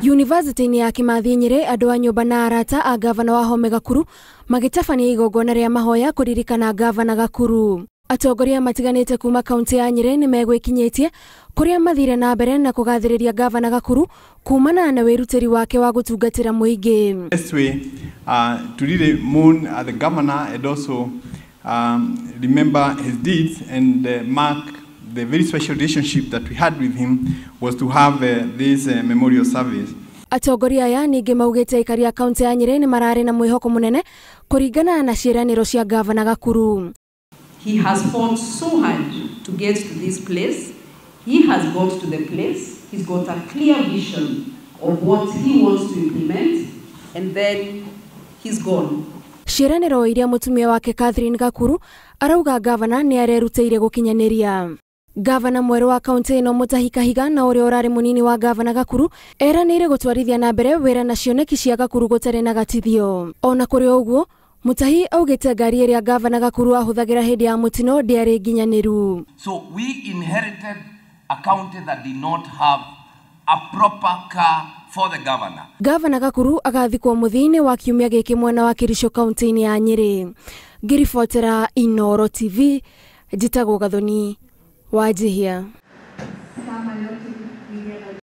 University-inĩ ya Kimathi Nyĩrĩ, andũ a nyũmba na arata a gavana Wahome Gakuru magĩtabania igongona rĩa mahoya kũririkana gavana Gakuru. Atongoria matiganĩte kuma kaunti ya Nyĩrĩ nĩ megwĩkinyĩtie kũrĩa mathire na mbere na kũgathĩrĩria gavana Gakuru kumana na wĩrutĩri wake wa gũtungatĩra mũingĩ. Best way to really mourn the governor and also remember his deeds and mark the very special relationship that we had with him was to have this memorial service. Atongoria aya ningĩ maugĩte aikari a kaunti ya Nyĩrĩ nĩ mararĩ na mwĩhoko mũnene kũringana na ciĩranĩro cia gavana Gakuru. He has fought so hard to get to this place. He has got to the place. He's got a clear vision of what he wants to implement, and then he's gone. Ciĩranĩro iria mũtumia wake Catherine Gakuru arauga gavana nĩ arerutĩire gũkinyanĩria. Gavana mwerũ wa kaunti ĩno Mutahi Kahiga na ũrĩa ũrarĩ mũnini wa gavana Gakuru eranĩire gũtwarithia na mbere wĩra na cioneki cia Gakuru gũtarĩ na gatithio. Ona kũrĩ ũguo, Mutahi augĩte ngari ĩrĩa gavana Gakuru ahũthagĩra hĩndĩ ya mũtino ndĩarĩ nginyanĩru. So we inherited a county that did not have a proper car for the governor. Gavana Gakuru agathikwo mũthia-inĩ wa kiumia gĩkĩ mwena wa Kericho kaunti-inĩ ya Nyĩrĩ. Ngĩribotera Inooro TV, njĩtagwo Gathoni Wanjihia.